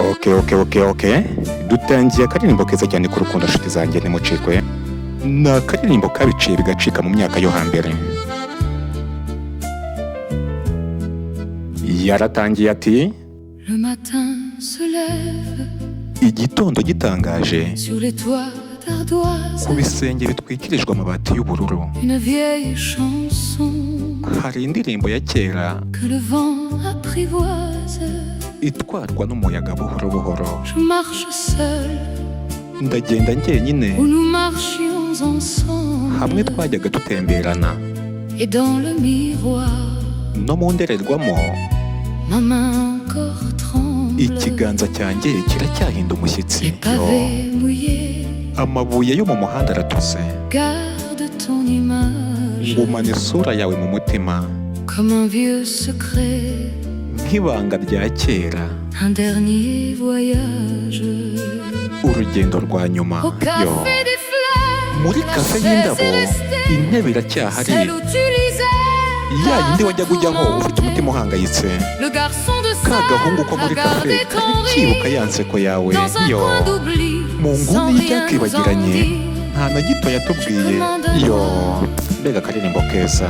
Okay. Dutangiye akaririmbo keza cyane k'urukundo, nshuti zanjye, ntimucikwe. Ni akaririmbo kabiciye bigacika mu myaka yo hambere. Yaratangiye ati: Le matin se lève Igitondo gitangaje sur les toits d'ardoise. ku bisenge bitwikirijwe amabati y'ubururu, Une vieille chanson hari indirimbo ya kera que le vent apprivoise. itwarwa n'umuyaga buhoro buhoro. Je marche seule Ndagenda njyenyine où nous marchions ensemble. hamwe twajyaga dutemberana. Et dans le miroir, No mu ndorerwamo, ma main encore tremble. ikiganza cyanjye kiracyahinda umushyitsi. Les pavés mouillés Amabuye yo mu muhanda aratose. gardent ton image Ngumana isura yawe mu mutima comme un vieux secret, nk'ibanga rya kera, un dernier voyage. urugendo rwa nyuma. Au Yo. café des fleurs, Muri café y'indabo, intebe iracyahari, celle où tu lisais ya yindi wajyaga ujyaho ufite umutima uhangayitse. Le garçon de Ka gahungu ko muri salle a café gardé ton karakibuka rire ya nseko yawe. dans un Yo. coin d'oubli, Mu sans nguni rien nous en y'ibyakwibagiranye, dire. nta na gito yatubwiye. Yo, mbega akaririmbo keza!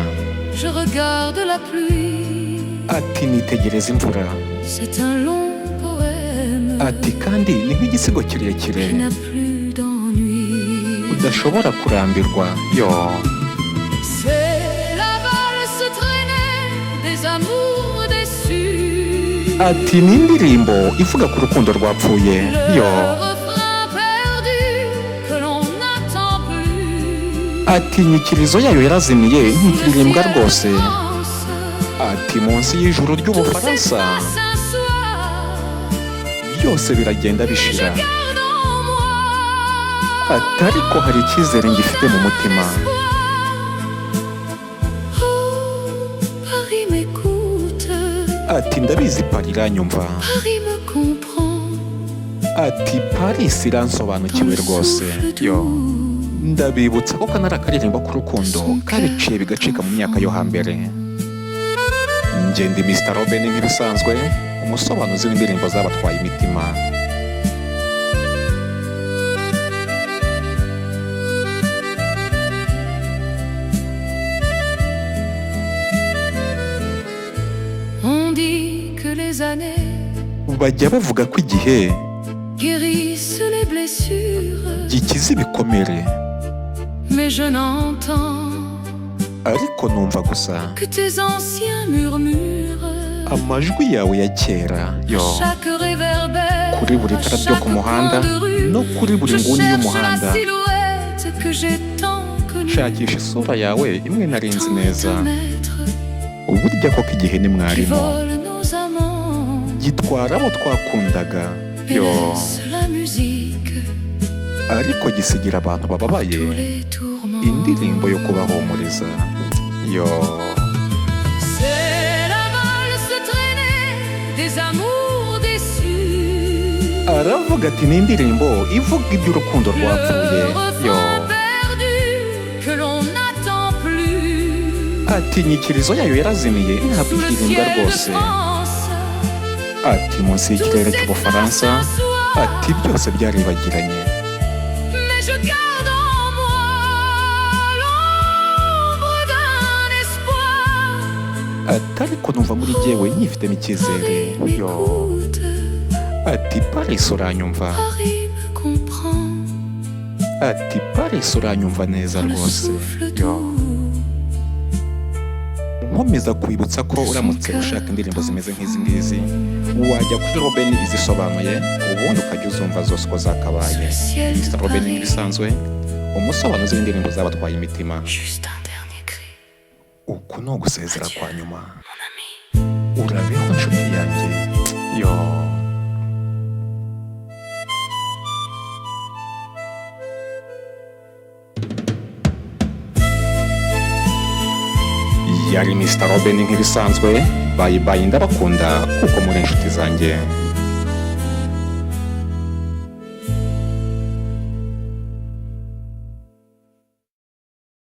Je regarde la pluie, Ati: nitegereza imvura. c'est un long poème Ati: kandi ni nk'igisigo kirekire qui n'a plus d'ennui. udashobora kurambirwa. Yo. C'est la valse traînée des amours déçus. Ati: ni indirimbo ivuga ku rukundo rwapfuye. Le Yo. refrain perdu que l'on n'attend plus. Ati: inyikirizo yayo yarazimiye, ntikiririmbwa rwose. Ati: munsi y'ijuru ry'Ubufaransa, byose biragenda bishira. Ati: ariko hari icyizere ngifite mu mutima. Oh, Paris m'écoute, Ati: ndabizi, Paris iranyumva. Paris me comprend. Ati: Paris iransobanukiwe rwose. Yo, ndabibutsa ko kano ari akaririmbo k'urukundo kabiciye bigacika mu myaka yo hambere. Ngende Mr Robin nk'ibisanzwe, umusobanuzi w'indirimbo zabatwaye imitima. On dit que les années Bajya bavuga ko igihe guérissent les blessures, gikiza ibikomere, mais je n'entends ariko numva gusa que tes anciens murmures. amajwi yawe ya kera. Yo. Chaque réverbère, Kuri buri tara ryo chaque ku muhanda coin de rue, no kuri buri je nguni cherche la y'umuhanda, silhouette que j'ai tant connue. Shakisha isura yawe imwe narinzi neza. Tant de maîtres Burya koko igihe ni qui mwarimu, volent nos amants gitwara abo twakundaga. et Yo. laisse la musique Ariko gisigira abantu bababaye tous les tourments. indirimbo yo kubahumuriza. Yo. C'est la valse traînée des amours déçus. Aravuga ati: ni indirimbo ivuga iby'urukundo rwapfuye. Le Yo. refrain perdu que l'on n'attend plus. Ati: inyikirizo yayo yarazimiye, ntabwo Sous le ikiririmbwa ciel de rwose. France, Ati: munsi y'ikirere cy'Ubufaransa, ati: byose byaribagiranye. Mais je garde en moi l'ombre d'un espoir. Ati: ariko numva muri jyewe nyifitemo icyizere. Paris Yo. m'écoute, Ati: Paris uranyumva. Paris me comprend. Ati: Paris uranyumva neza Dans le rwose. souffle Yo. doux Nkomeza kwibutsa ko uramutse ushaka indirimbo zimeze nk'izi ngizi, wajya kuri Robin izisobanuye, ubundi ukajya uzumva zose uko zakabaye. Sous le ciel de Mr Robin Paris. nk'ibisanzwe, umusobanuzi w'indirimbo zabatwaye imitima. Juste un dernier cri, Uku ni ugusezera kwa nyuma. mon ami. Urabeho nshuti yanjye. Yo. Yari Mr Robin nk'ibisanzwe. Bye bye, ndabakunda kuko muri inshuti zanjye.